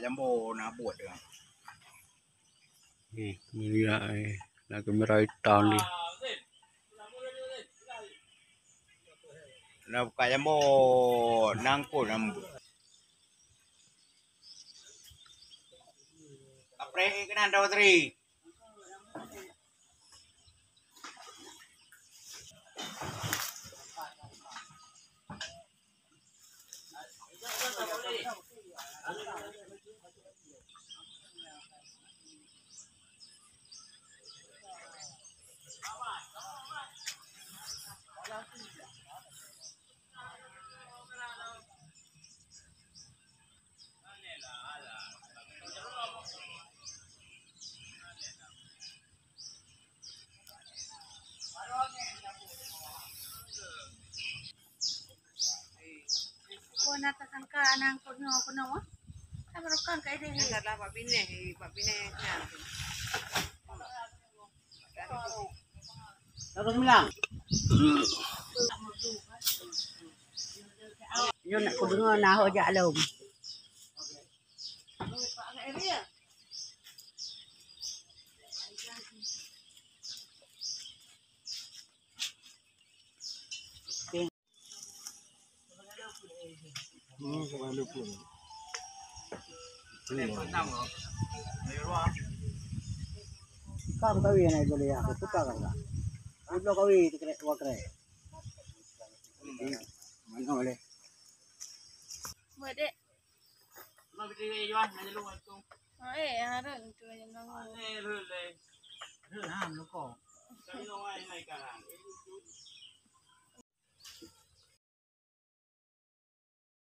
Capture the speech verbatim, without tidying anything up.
Jambo na buet dia. Eh, melihat, eh, nak kamera hitam ni. Nak buka jambo, nangkut jambo. Kapreh kena dua teri. Kon na tasangka anang keunoe keunoe. Sabar kan kai deh. Adalah Pak Bineh, Pak Bineh nyan. Satu sembilan. Nyoe nak kudeungoe na ho jak lom. Kam kawin ai boleh aku tukar kan. Udah kawin tu kena dua kena. Mana boleh? Buat dek. Ma bidiri Yuan, hana lôn tu. Ha, eh, harun tu yang bangun. Hana lôn leh. Harun ham loko. Kami orang lain naik kalang.